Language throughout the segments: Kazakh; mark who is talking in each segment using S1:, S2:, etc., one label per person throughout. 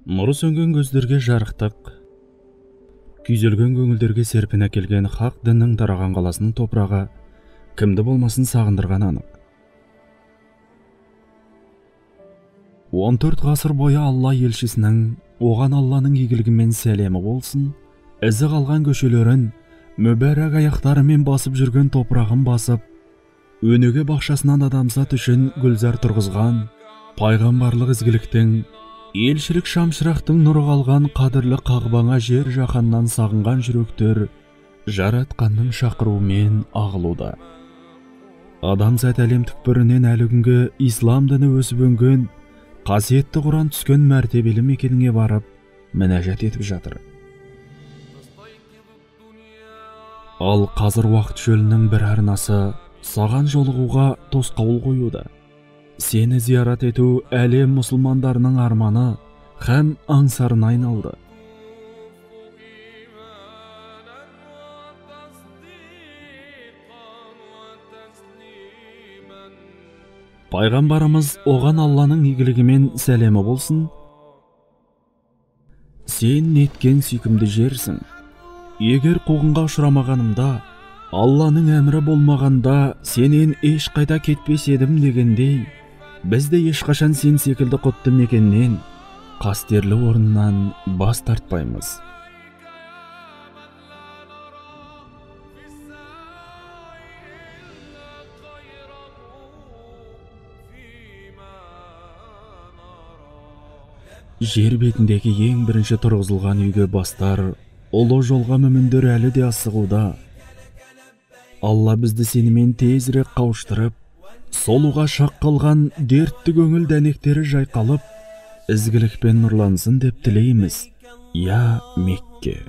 S1: Нұры сөнген көздерге жарықтық, күйзелген көңілдерге серпін әкелген хақ діннің тараған қаласының топырағы кімді болмасын сағындырған анық. 14 ғасыр бойы Алла елшісінің, оған Алланың игілігімен сәлемі болсын, ізі қалған көшелерін мүбәрәк аяқтарымен басып жүрген топырағын басып, өнеге бақшасынан адамзат үшін гүлзар тұрғызған, пайғамбарлық ізгіліктің, елшілік шамшырақтың нұры қалған қадірлі қағбаңа жер жаһаннан сағынған жүректер жаратқанның шақыруымен ағылуда. Адамзат әлем түкпірінен әлі күнге ислам діні өсіп өнген, қасиетті Құран түскен мәртебелі мекеніңе барып, мінәжат етіп жатыр. Ал қазір уақыт шөлінің бір арнасы саған жолығуға тосқауыл қоюда. Сені зиярат ету әлем мұсылмандарының арманы һәм аңсарына айналды. Пайғамбарымыз, оған Алланың игілігімен сәлемі болсын, сен неткен сүйкімді жерсің. Егер қуғынға ұшырамағанымда, Алланың әмірі болмағанда сенен ешқайда кетпес едім дегендей, біз де ешқашан сен секілді құтты мекеннен, қастерлі орнынан бас тартпаймыз. Жер бетіндегі ең бірінші тұрғызылған үйге бастар ұлы жолға мүміндер әлі де асығуда. Алла бізді сенімен тезірек қауыштырып, солуға шақ қалған дертті көңіл дәнектері жайқалып, ізгілікпен нұрлансын деп тілейміз. Я Мекке.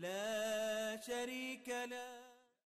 S2: لا شريك له.